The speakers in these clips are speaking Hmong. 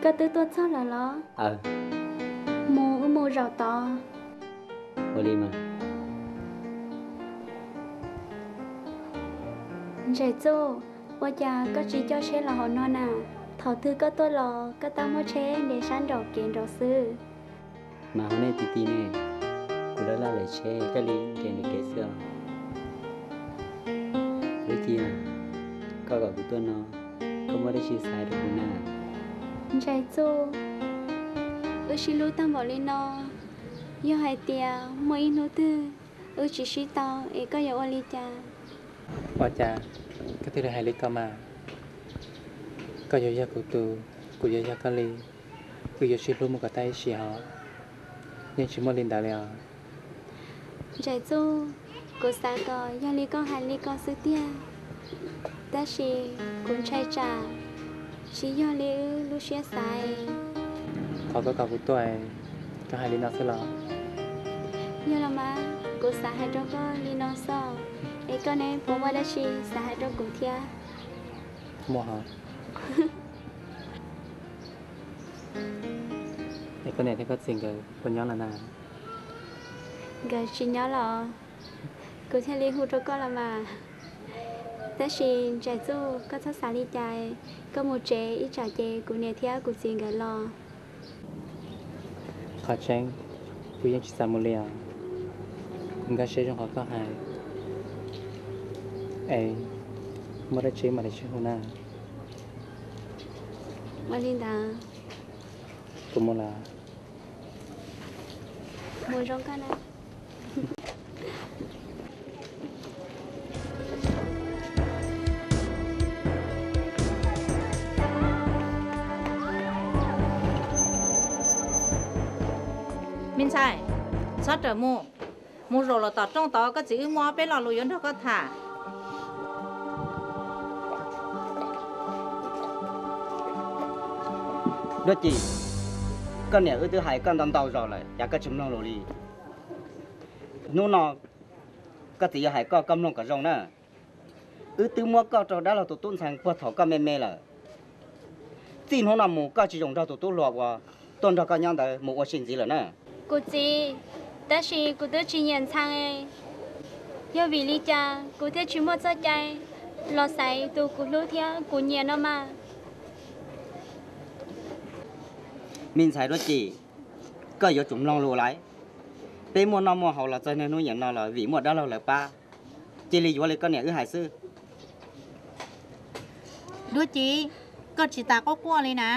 Koj twb tuaj txog lawm los? Aw, mus wb mus zaum tod. Ua li mas. Ntsaim Txuj, ua cas koj tsis coj tsheb los hauv no na? Thaum twg koj tuaj los koj tab muab tsheb nres sab nraum kev nraud xwb. Mas hauv nej ti ti ne, kuv laj laj lawm tsheb koj li nres nraum kev xwb os. Lub Ci, koj kom kuv tuaj no, koj muaj dab tsi xav hais rau kuv na? Ntsaim Txuj, wb sib hlub tag npaum li no, yog hais tias muaj ib hnub twg wb tsis sib tau es koj yuav ua li cas? Ua cas koj thiaj li hais li ko mas? Koj yuav yog kuv tus, kuv yuav yog koj li, wb yuav sib hlub mus kom tag ib sim hos. Yeej tsis muaj li ntawd li os. Ntsaim Txuj, kuv xav kom yog li koj hais li ko xwb tiag, tab sis kuv ntshai tsam tsis yog li wb lub siab xav. Qhov koj kom kuv tuaj, koj hais li no xwb los? Yog los mas, kuv xav hais rau koj li no xwb, es koj ne puas muaj dab tsi xav hais rau kuv thiab? Muaj hos. Es koj niam thiab koj txiv nkawd puas nyob lawm na? Nkawd tsis nyob los, kuv thiaj li hu rau koj los mas. Tab sis Ntsaim Txuj, koj txhob xav li cas, koj mus tsev ib tsam ces kuv niam thiab kuv txiv nkawd los. Qhov tseeb, kuv yeej tsis xav mus li os. Kuv nkag siab zoo qhov koj hais. Es muaj dab tsi mam li sib hu na. Ua li ntawd. Kuv mus lawm. Mus zoo koj na. Me ntxhais, txhob rawm mus. Mus zaum los tom rooj tod, koj txiv wb muaj ob peb lo lus yuav nrog koj tham. Duab Ci, koj niam wb twb hais koj ntau ntau zaus lawm, cas koj tsis mloog lus li? Hnub no koj txiv yuav hais koj, koj mloog kom zoo na. Wb twb muab koj rau dab laug tus tub ntxhee puag thaum koj me me lawm. Txij hnub no mus koj tsis zoo nrog tus tub hluas uas tuaj nrog koj nyob ntawd mus ua si ntxiv lawm na. Kuv txiv, tab sis kuv twb tsis nyiam ntxhee. Yog vim li cas kuv thiaj tsis muaj txoj cai los xaiv tus kuv hlub thiab kuv nyiam no mas? Me ntxhais Duab Ci, koj yuav tsum mloog lus lawm. Peb muaj noj muaj haus los txog niaj hnub niam no los vim muaj dab laug lawv pab. Cia li yuav li koj niam wb hais xwb. Duab Ci, koj tsis tas quaj quaj li na,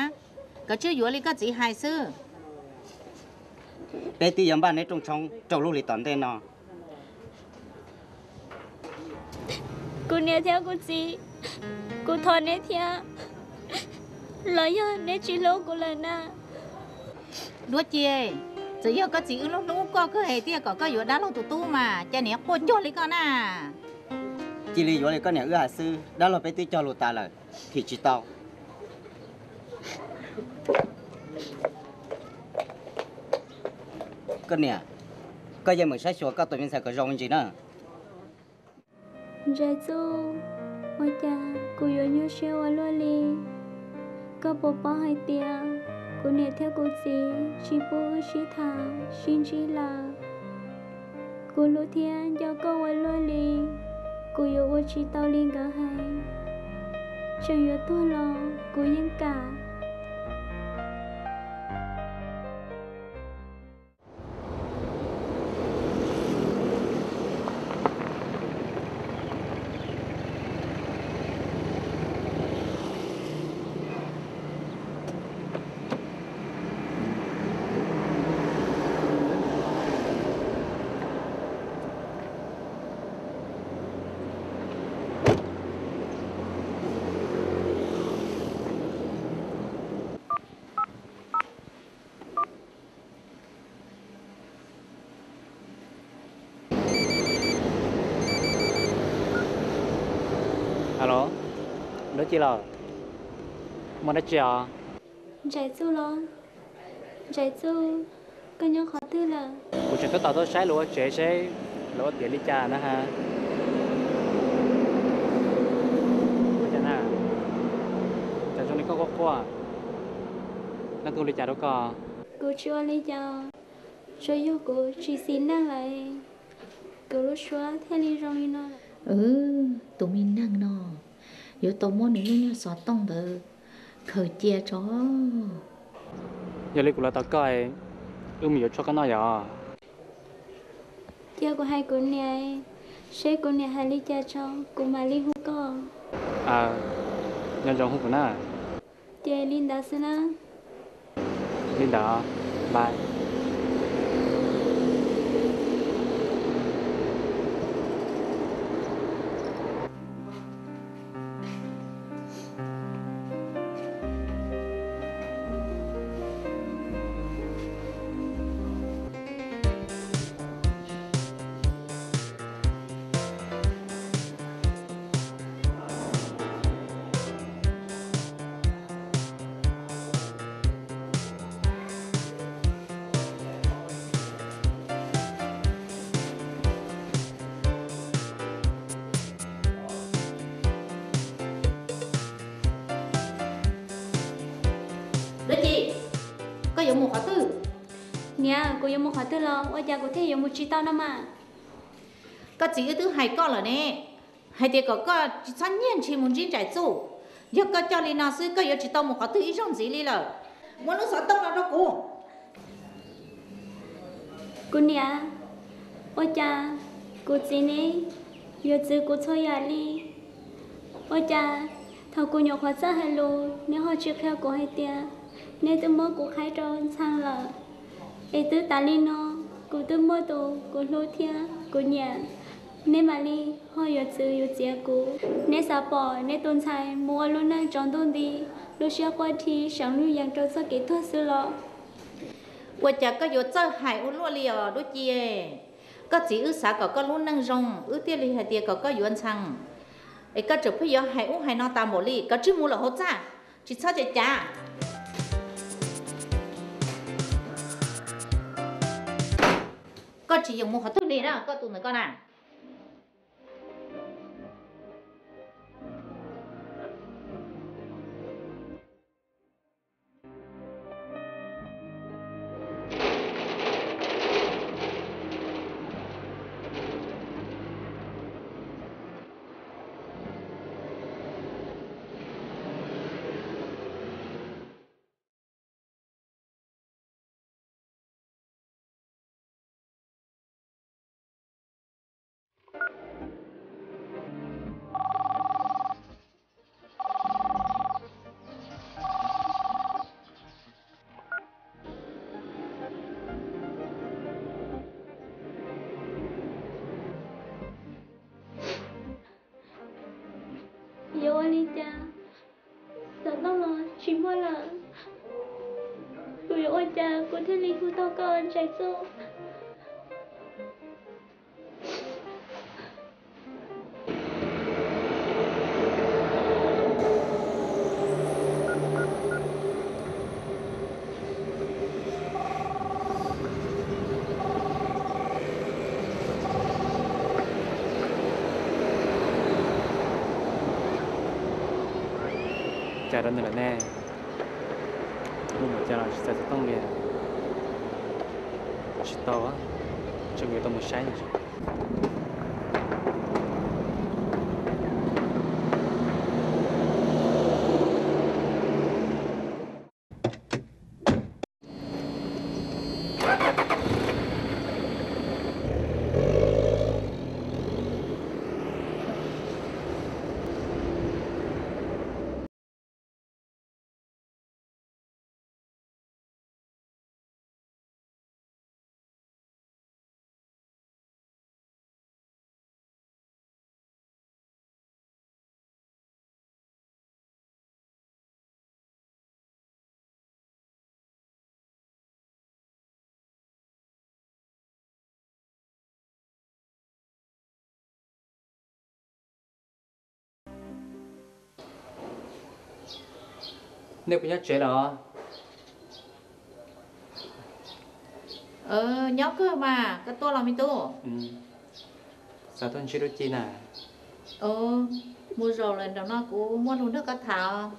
koj tsuas yuav li koj txiv hais xwb. Peb twb yuav npaj neb rooj tshoob rau lub hlis tom ntej no. Kuv niam thiab kuv txiv, kuv thov neb thiab, los yog neb tsis hlub kuv lawm na? Duab Ci, txawm yog koj txiv wb hlub hlub koj kawg es thiaj kom koj yuav dab laug tus tub mas, cas niam quaj cuag li koj na. Cia li yuav li koj niam wb hais xwb, dab laug peb twb cog lus tas lawm, thim tsis tau. Koj niam, koj yeej meem saib xyuas koj tus me ntxhais kom zoo me ntsis na. Ntsaim Txuj, ua cas kuv yuav nyuaj siab ua luaj li? Koj puas paub hais tias kuv niam thiab kuv txiv tsis pub wb sib tham sib ntsib lawm? Kuv hlub thiab nco koj ua luaj li, kuv yuav ua tsis tau li nkawd hais. Tseem yuav tuag los kuv yeej kam. Alo, Duab Ci los? Muaj dab tsi os? Ntsaim Txuj los? Ntsaim Txuj, koj nyob qhov twg lawm? Kuv tseem tab tom tuaj saib luag ua tsev seb lawv ua tiav li cas na ha. Ua cas na? Cas zoo li koj quaj quaj? Ua li cas rau koj? Kuv tsis ua li cas, tsuas yog kuv tsis xis neej lawm, kuv lub suab thiaj li zoo li no. Tus me neeg no yuav tau muab nws lub nyuag xov tooj ntawd khaws cia tso. Yog li kuv los tos koj, wb mus yuav tshuaj koj noj yom. Cia kuv hais kuv niam, seb kuv niam hais li cas tso kuv mam li hu koj. Nco ntsoov hu kuv na. Ces li ntawd xwb na. Li ntawd, bye. Dab Ci, koj yuav mus qhov twg? Niam, kuv yuav mus qhov twg los ua cas kuv thiaj yuav mus tsis tau no mas? Koj txiv wb twb hais koj lawm ne, hais tias kom koj tsis txhob nyiag ntshis mus ntsib Ntsais Txuj. Yog koj coj li no xwb koj yuav tsis tau mus qhov twg ib zaug ntxiv li lawm. Muab lub xov tooj no rau kuv. Kuv niam, ua cas kuv txiv neb yuav txwv kuv txhua yam li? Ua cas thaum kuv nyuam qhuav txawj hais lus neb ho tsis qhia kuv hais tias neb twb muab kuv qhaib rau Ntxhee lawm? Es twb tas li no, kuv twb muaj tus kuv hlub thiab kuv nyiam, neb mam li ho yuav txwv yuav txiav kuv. Neb xav pom neb tus ntxhais mus ua lub neej tsaus ntuj nti, lub siab quaj dhi seev lub yees rau txoj kev tuag xwb los? Ua cas koj yuav txawj hais ua luaj li os Dab Ci? Koj txiv wb xav kom koj lub neej zoo, wb thiaj li hais tias kom koj yuav Ntxhee, es koj tseem pheej yuav hais ub hais no tas npaum li. Koj tsij mus lawm hauv txaj, tsis txhob cav cav. Koj tsis yeem mus qhov twg li na, koj tus ntawm koj na. Yuav ua li cas? Xov tooj los tsis muaj lawm. Kuv yuav ua cas kuv thiaj li hu tau koj Ntsais Txuj? Cas rau nws lawm ne? Mus mus cas los tsis txais xov tooj li. Tsis tau, tsam kuv yuav tau mus saib. Nej puas nyob tsev los? Nyob kawg mas, koj tuaj los me tub? Xav tuaj ntsib Dab Ci na. Mus zaum lawm nram no kuv muaj lus nrog koj tham.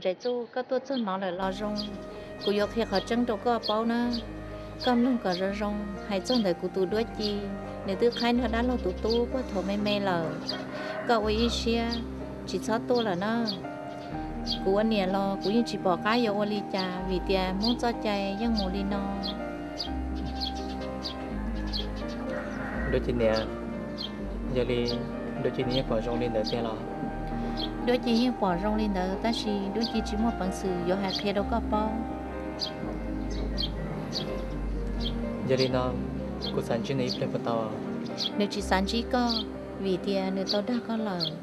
Ntsaim Txuj, koj tuaj txog no lawm los zoo, kuv yuav qhia qhov tseeb rau koj paub na. Koj mloog kom zoo zoo, hais txog ntawm kuv tus Duab Ci, nws twb qhaib nrog dab laug tus tub puag thaum me me lawm. Koj ua ib siab, tsis txhob tuaj lawm na. Kuv ua niam los kuv yeej tsis pom qab yuav ua li cas vim tias Hmoob txoj cai yeej mus li no. Duab Ci niam, yog li Duab Ci nws yeej pom zoo li ntawd tiag los? Duab Ci yeej pom zoo li ntawd tab sis Duab Ci tsis muaj peev xwm yuav hais qhia rau koj paub. Yog li no, kuv xav ntsib nws ib pliag puas tau? Nws tsis xav ntsib koj, vim tias nws tau dag koj lawm.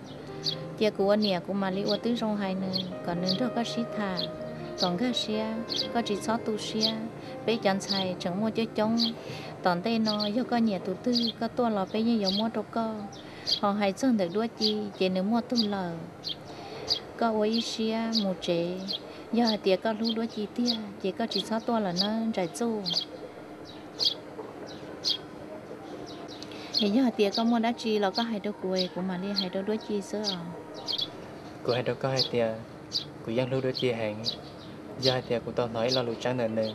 Cia kuv ua niam kuv mam li ua tib zoo hais nws kom nws nrog koj sib tham, kom nkag siab, koj tsis txhob tu siab. Peb cov ntxhais tseem muaj coob coob, tom ntej no yog koj nyiam tus twg koj tuaj los peb yeej yuav muab rau koj. Ho hais txog ntawm Duab Ci ces nws muaj tug lawm. Koj ua ib siab mus tsev, yog hais tias koj hlub Duab Ci tiag ces koj tsis txhob tuaj lawm nawb Ntsaim Txuj. Es yog hais tias koj muaj dab tsi los koj hais rau kuv es kuv mam li hais rau Duab Ci xwb os. Kuv hais rau koj hais tias kuv yeej hlub Duab Ci heev. Yog hais tias kuv tau hnov ib lo lus tseeb ntawm nws,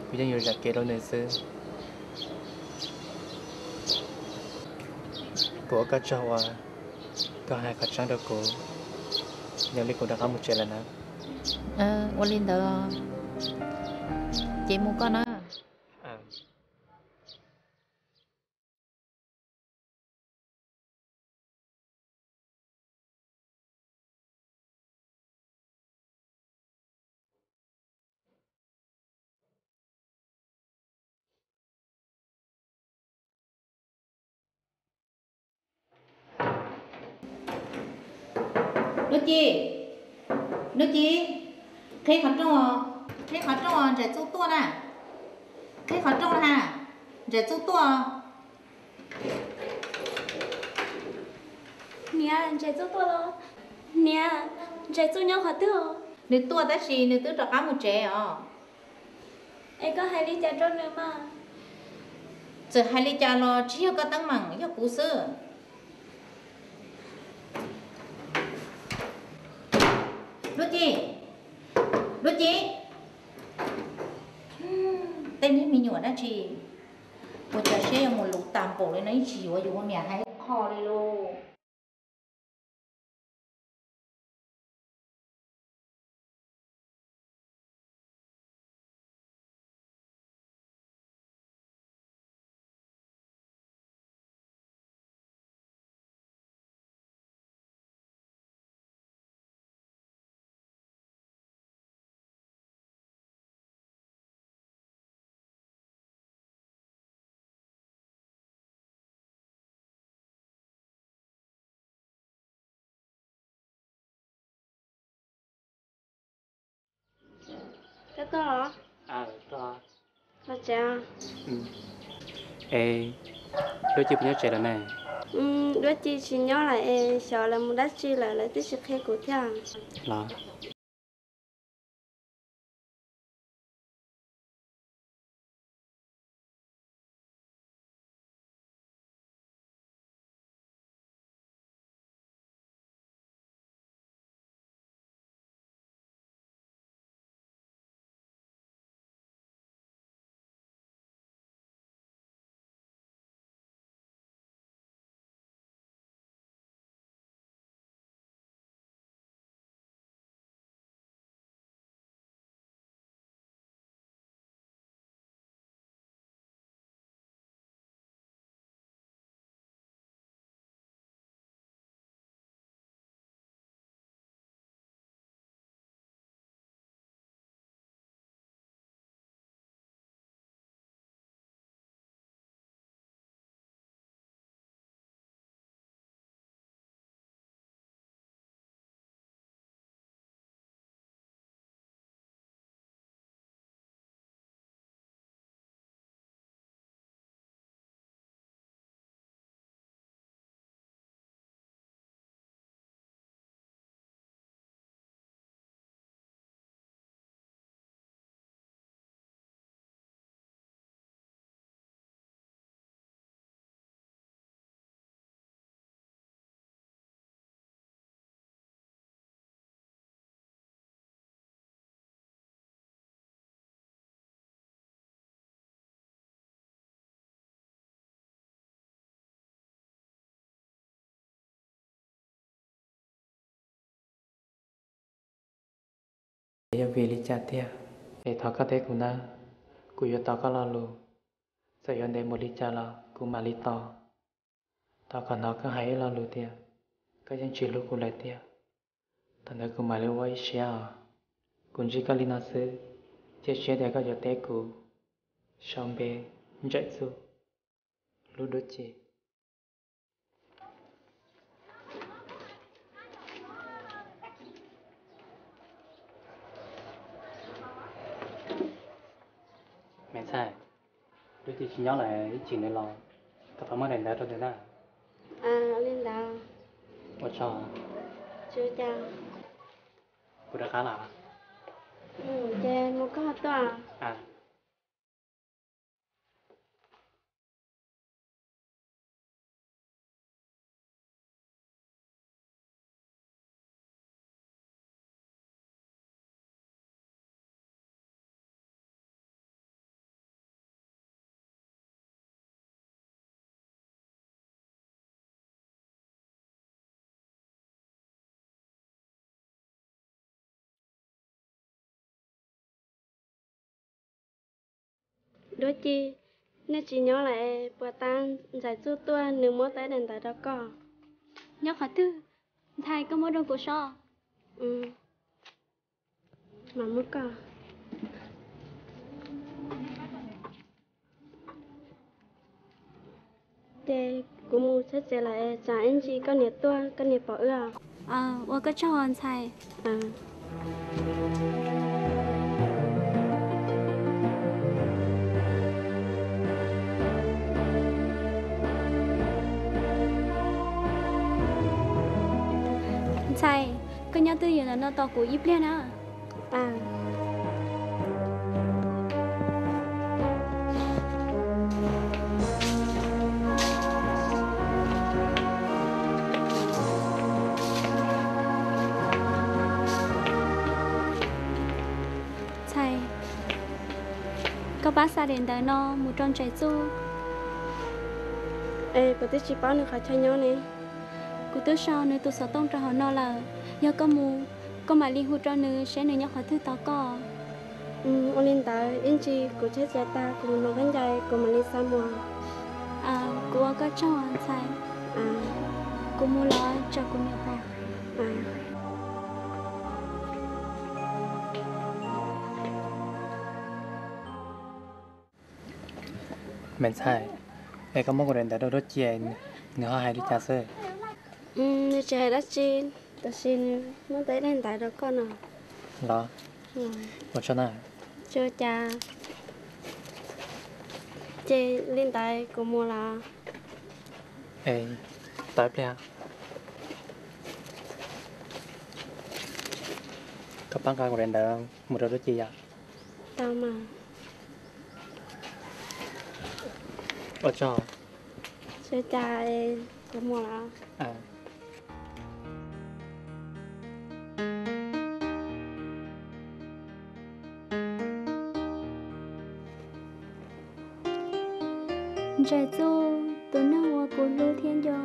kuv yeej yuav zam kev rau nws xwb. Kuv ua koj tsaug uas koj hais qhov tseeb rau kuv. Yog li kuv rov qab mus tsev lawm na. Ua li ntawd, ces mus koj na. Duab Ci, Duab Ci, qhib qhov rooj, qhib qhov rooj, Ntsaim Txuj tuaj na. Qhib qhov rooj ha, Ntsaim Txuj tuaj. Niam, Ntsaim Txuj tuaj los? Niam, Ntsaim Txuj nyob qhov twg? Nws tuaj tab sis nws twb rov qab mus tsev os. Es koj hais li cas rau nws mas? Txawm hais li cas los tsis yog koj teeb meem, yog kuv xwb. Duab Ci, Duab Ci, tej niag me nyuam dab tsi, ua cas siab yuav mus luv tas npaum li no, ib tsis yuav yus ua niam hais qho li lauj. Koj tuaj los? Es Duab Ci puas nyob tsev lawm ne? Duab Ci tsis nyob lawm es xyov lawv mus dab tsi lawm, lawv twb tsis qhia kuv thiab los. es yog vim li cas tiag? Es thov koj teb kuv nawb, kuv yuav tos koj lo lus. Txawm yuav ntev mus li cas los kuv mam li tos. Thov kom hnov koj hais ib lo lus tias koj yeej tsis hlub kuv lawm tiag. Thaum ntawd kuv mam li ua ib siab os. Kuv ntsib koj li no xwb, cia siab tias koj yuav teb kuv. Sau npe, Ntsaim Txuj. Hlub Duab Ci. Me ntxhais, Duab Ci tsis nyob lawm, ib chim nws los koj pab muab daim ntawv rau nws na. Li ntawd. Ua tsaug. Tsis ua cas. Kuv rov qab lawm. Ces mus koj tuaj. Duab Ci, nej tsis nyob lawm es puas tab Ntxhais Txuj tuaj nws muab tau daim ntawv rau koj? Nyob qhov twg? Ntxhais, koj muab rau kuv soj. Mam muab koj. Ces kuv mus txhiab txiav lawm es tsam ib ntsis koj niam tuaj koj niam pom wb os. Ua koj tsaug ntxhais. Ntxhais, koj nyob twj ywm ntawm no tos kuv ib pliag na. Ntxhais, koj pab xa daim ntawv no mus rau Ntxhais Txuj. Es kuv twb tsis paub nws qhov chaw nyob ne. Kuv twb sau nws tus xov tooj rau hauv no lawm. Yog koj mus, koj mam li hu rau nws seb nws nyob qhov twg tos koj. Ua li ntawd ib ntsis kuv tsheb txiav tag kuv mus nug khaub ncaws kuv mam li xa mus. Kuv ua koj tsaug ntxhais. Kuv mus los tso kuv niam pom. Me ntxhais, es koj muab kuv daim ntawv rau Duab Ci, nws ho hais li cas xwb? Nws tsis hais dab tsi, tab sis nws muab tau ib daim ntawv rau koj no. Los? Ua tsaug na. Tsis ua cas. Ces li ntawd kuv mus los? Es tos ib pliag. Koj pab nqa kuv daim ntawv mus rau Duab Ci yom? Tau mas. Ua tsaug. Tsis ua cas, kuv mus los? Ntxhais Txuj, tus neeg uas kuv hlub thiab nco,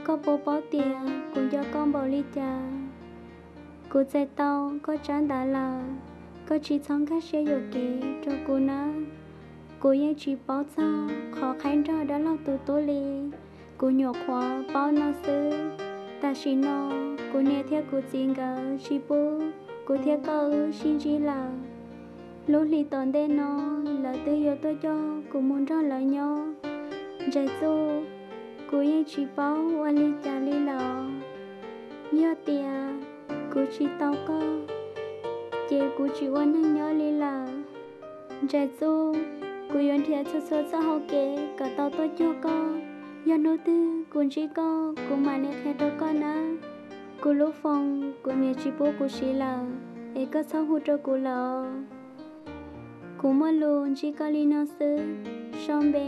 koj puas paub tias kuv nco koj npaum li cas? Kuv txais tau koj tsab ntawv lawm, koj tsis txhob nkag siab yuam kev rau kuv nawb. Kuv yeej tsis paub txog qhov qhaib nrog dab laug tus tub li, kuv nyuam qhuav paub no xwb. Tam sim no kuv niam thiab kuv txiv nkawd tsis pub kuv thiab koj wb sib ntsib lawm. Lub hlis tom ntej no lawv twb yuav tuaj coj kuv mus nrog lawv nyob. Ntxhais Txuj, kuv yeej tsis paub ua li cas li lawm. Yog tias kuv tsis tau koj, ces kuv tsis ua neeg nyob li lawm. Ntxhais Txuj, kuv yuav nrhiav txhua txhua txoj hau kev kom tau tuaj cuag koj. Yog hnub twg kuv ntsib koj kuv mam li qhia rau koj nawb. Kuv lub foos kuv niam tsis pub kuv siv lawm, es koj txhob hu rau kuv lawm. Kuv muaj lus ntsib koj li no xwb. Sau npe,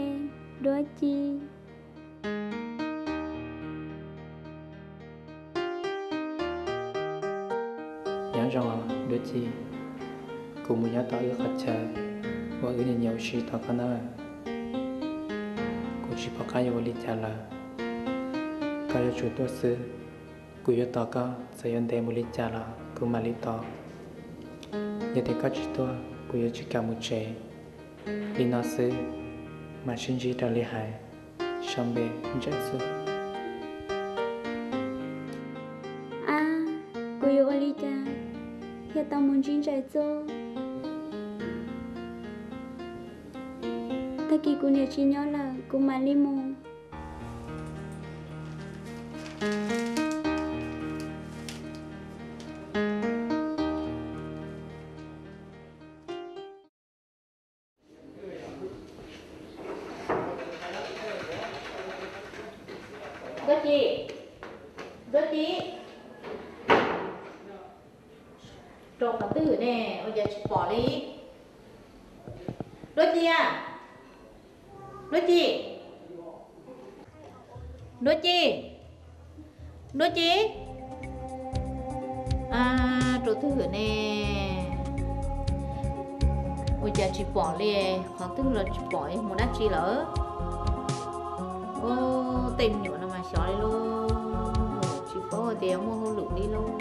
Duab Ci. Nyob zoo Duab Ci, kuv mus nyob tom wb qhov chaw uas wb nyiam nyiam ua si tos koj nawb. Kuv tsis pom qab yuav ua li cas lawm, koj yuav tsum tuaj xwb. Kuv yuav tos koj, txawm yuav ntev mus li cas los kuv mam li tos. Yog tias koj tsis tuaj, kuv yuav tsis kam mus tsev. Li no xwb, mam sib ntsib raws li hais, sau npe Ntsais Txuj. Ab, kuv yuav ua li cas thiaj tau mus ntsib Ntsais Txuj? Tag kis kuv niam tsis nyob lawm, kuv mam li mus. Ntuj Ci, Ntuj Ci, rau qhov twg ne, ua cas tsis pom li? Ntuj Ci a, Ntuj Ci, Ntuj Ci, Ntuj Ci, rau twg ne? Ua cas tsis pom li, qhov twg los tsis pom, mus dab tsi lawm? Ub, tej me nyuam no mas xyov li lauj, tsis paub tias yuav muaj hauj lwm li lauj.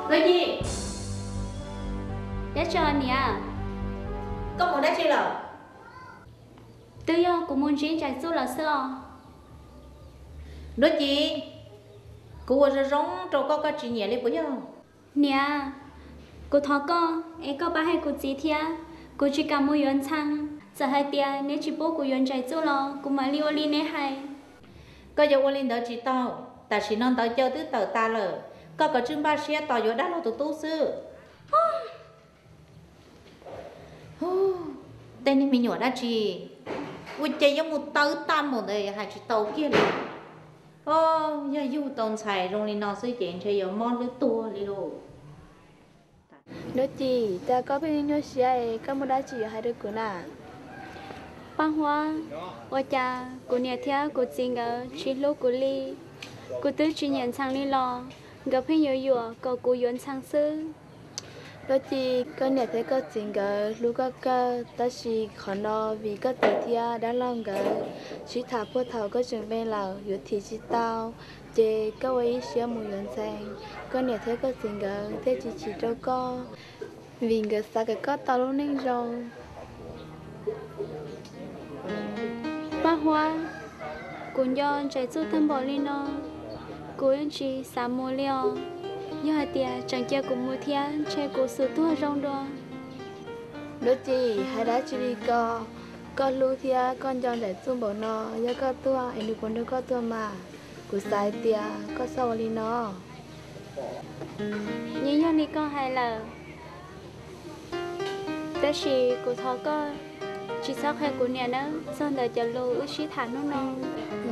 Ntuj Ci, dab tsi niam? Koj mus dab tsi lawm? Twb yog kuv mus ntsib Ntsais Txuj lawm xwb os. Ntuj Ci, kuv ua zoo zoo rau koj, koj tsis nyiam li puas yog? Niam, kuv thov koj es koj pab hais kuv txiv thiab, kuv tsis kam mus yuav Ntxhee. Txawm hais tias neb tsis pub kuv yuav Ntsais Txuj los kuv mam li ua li neb hais. Koj yuav ua li ntawd tsis tau, tam sim no ntawv caw twb tawm tas lawm, koj kav tsij npaj siab tos yuav dab laug tus tub xwb. Tej niag me nyuam dab tsi, ua cas yuav mus tawv tag npaum ntawd hais tsis tau kiag li. Yog yug tau ntxhais zoo li no xwb ces ntshe yuav mob hlwb tuag li lauj. Ntuj Ci, cas koj pheej nyuaj siab, koj muaj dab tsi yuav hais rau kuv na? Paj Huab, ua cas kuv niam thiab kuv txiv nkawd tsis hlub kuv li? Kuv twb tsis nyiam Ntxhee li los nkawd pheej yuav yuam kom kuv yuav Ntxhee xwb. Ntuj Ci, koj niam thiab koj txiv nkawd hlub koj kawg, tab sis qhov no vim koj txiv thiab dab laug nkawd sib tham puag thaum koj tseem me lawm yuav thim tsis tau, ces koj ua ib siab mus yuav Ntxhee, koj niam thiab koj txiv nkawd thiaj tsis chim rau koj, vim nkawd xav kom koj tau lub neej zoo. Paj Huab, kuv nco Ntsais Txuj tag npaum li no, kuv yeej tsis xav mus li os. Yog hais tias tseem cia kuv mus thiab ntshe kuv xum tuag zoo dua. Ntuj Ci, hais dab tsi li ko, koj hlub thiab koj nco Ntsais Txuj npaum no, yog koj tuag es nws puas nrog koj tuag mas? Kuv xav hais tias koj txhob ua li no. Yeej yog li koj hais lawm, tab sis kuv thov koj tsis txhob qhia kuv niam nawb txog ntawm cov lus wb sib tham hnub no.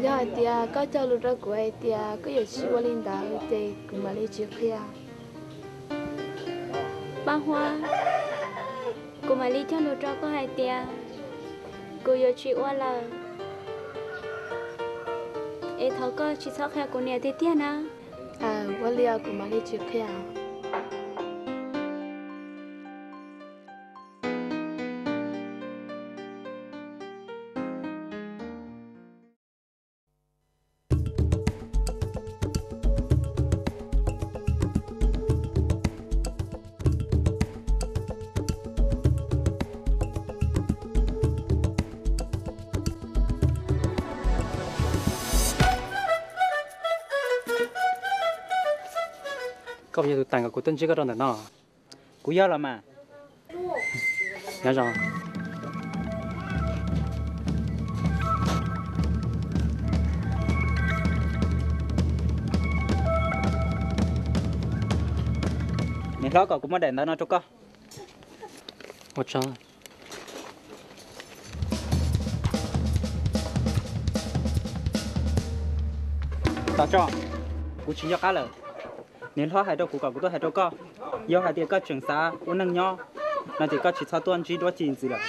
Yog hais tias koj cog lus rau kuv hais tias koj yuav tsis ua li ntawd ces kuv mam li tsis qhia. Paj Huab, kuv mam li cog lus rau koj hais tias kuv yuav tsis ua lawm, es thov koj tsis txhob qhia kuv niam tiag tiag na. Ua li os, kuv mam li tsis qhia. Koj puas yog tus teem kom kuv tuaj ntsib koj rau ntawm no? Kuv yog los mas. Nyob zoo. Niam hlob kom kuv muab daim ntawv no rau koj. Ua tsaug. Tos tso, kuv tsis nco qab lawm. Niam hlob hais rau kuv kom kuv tuaj hais rau koj, yog hais tias koj tseem xav ua neej nyob no ces koj tsis txhob tuaj ntsib Duab Ci ntxiv lawm.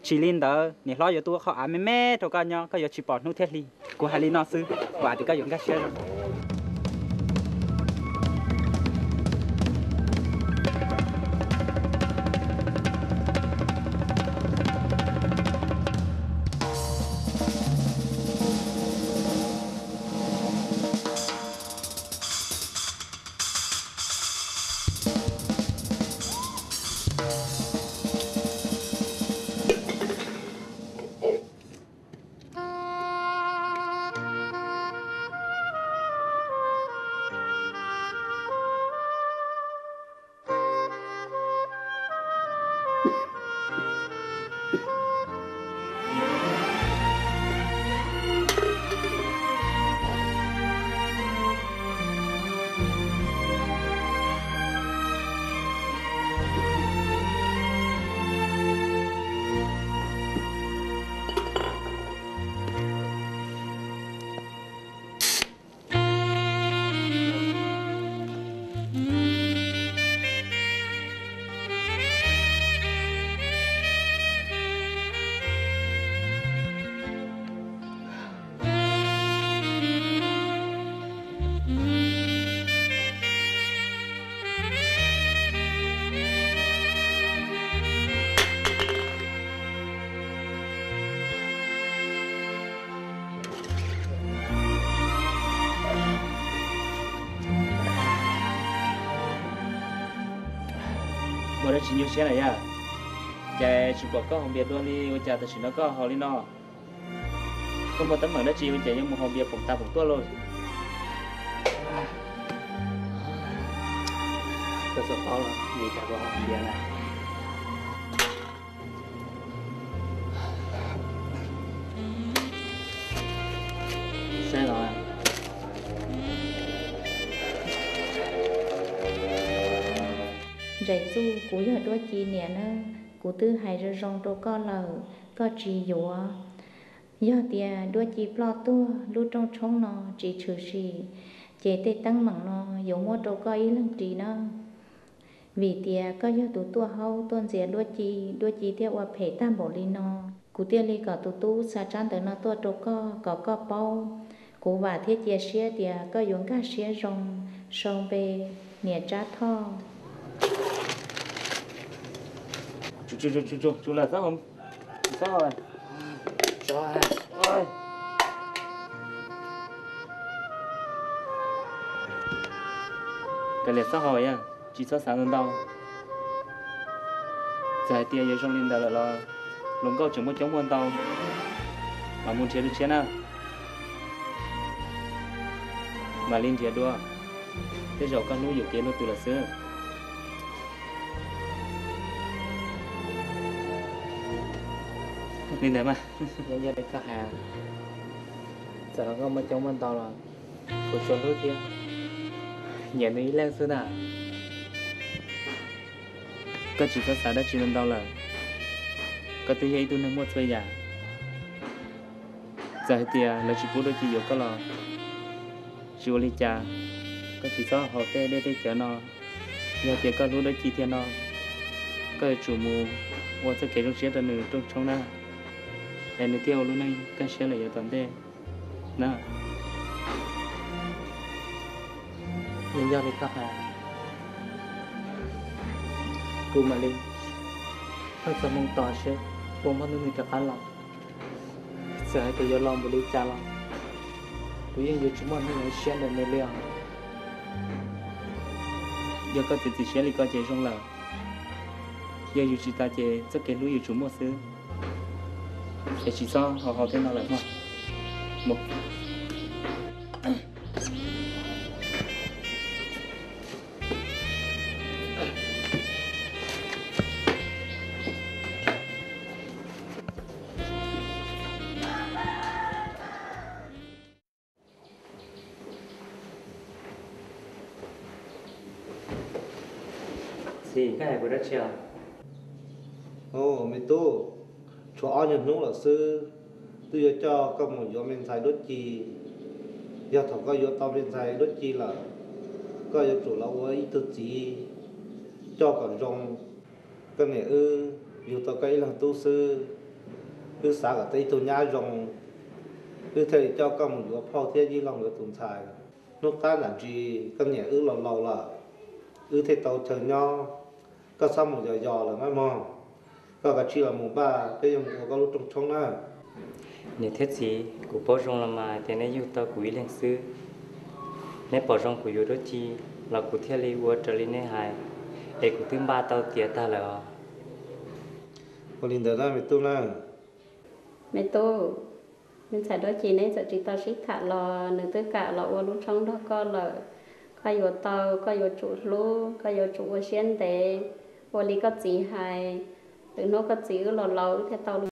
Tsis li ntawd niam hlob yuav tuaj ua qhov av me me rau koj nyob, koj yuav tsis pom hnub thiab hli. Kuv hais li no xwb, vam tias koj yuav nkag siab zoo. Ua dab tsi nyuaj siab na yaj? Cas tsis pom koj haus npias dua li, ua cas tam sim no koj haus li no? Koj muaj teeb meem dab tsi ua cas yuav mus haus npias poom tas poom tuaj lauj? Koj txhob paub los vim cas kuv haus npias na. Saib los. Ntxawm Txuj, kuv yog Duab Ci niam na, kuv twb hais zoo zoo rau koj lawm, koj tsis yuav. Yog tias Duab Ci ploj tuag, lub rooj tshoob no tsis tshwm sim, ces tej teeb meem no yuav muab rau koj ib leeg ris nawb. Vim tias koj yog tus tuaj haub tuaj ntxias Duab Ci, Duab Ci thiaj ua phem tag npaum li no. Kuv thiaj li kom tus tub xa tsab ntawv no tuaj rau koj kom koj paub. Kuv vam thiab cia siab tias koj yuav nkag siab zoo, sau npe niam Tsab Thoj. Tsuj, tsuj, tsuj, tsuj, tsuj lawm, txhob haus, txhob haus. Kav liam txhob haus, tsis txhob xav ntau ntau. Txawm hais tias yuav zoo li ntawd lawm los hluas nkauj tseem muaj coob muaj ntau, mam mus nrhiav dua tshiab na. Mam li nrhiav dua, tej zaum koj hlub yuam kev luaj tus lawm xwb. Li ntawd mas, yog li koj hais, txawm hluas nkauj muaj coob muaj ntau los kuv tsuas hlub thiab nyiam nws ib leeg xwb na. Koj tsis txhob xav dab tsi ntau ntau lawm, koj twb yog ib tug neeg muaj txhua yam. Txawm hais tias lawv tsis pub Duab Ci yuav koj los tsis ua li cas, koj tsis txhob haus tej dej tej cawv no. Yog tias koj hlub Duab Ci thiab no, koj yuav tsum mus ua txoj kev zoo siab rau nws rooj tshoob na, es nws thiaj ua lub neej kaj siab lawm yav tom ntej na. Yeej yog li koj hais, kuv mam li txaj txaj moo tos seb puas muaj hnub nws rov qab los. Txawm hais tias yuav los npaum li cas los kuv yeej yuav tsis muaj hnub nyob siab ntawm nws li os. Yog koj txiav txim siab li ko ces zoo lawm. Yog yus tsis tas ces txoj kev hlub yus tsum muaj xwb. Es tsis txhob haus haus tej no lawm mog. Mus. Txiv, koj hais kuv dab tsi os? Os me tub, tshuav ob nyuag hnub lawm xwb, twb yuav coj koj mus yuav me ntxhais Duab Ci. Yog thaum koj yuav tau me ntxhais Duab Ci lawm, koj yuav tsum los ua ib tug txiv coj kom zoo. Koj niam wb yug tau koj ib leeg tub xwb, wb xav kom tau ib tug nyab zoo, wb thiaj li coj koj mus yuav phauj thiab yij laug nkawd tus ntxhais. Hnub qab nram ntsis koj niam wb los laus lawm, wb thiaj tau chaw nyob. Koj txhob mus yos yos lawm nawb mog. Koj kav tsij los mus npaj peb yuav mus ua koj lub rooj tshoob na. Niam thiab txiv, kuv paub zoo los mas tias neb yug tau kuv ib leeg xwb. Neb pom zoo kuv yuav Duab Ci los kuv thiaj li ua raws li neb hais, es kuv twb npaj tau tiav tag lawm os. Ua li ntawd na me tub na. Me tub, me ntxhais Duab Ci neb txawm tsis tau sib tham los nws twb kam los ua lub tshoob nrog koj lawm. Koj yuav tau, koj yuav tsum hlub, koj yuav tsum ua siab ntev, ua li koj txiv hais. Lwm hnub koj txiv wb los laus wb thiaj tau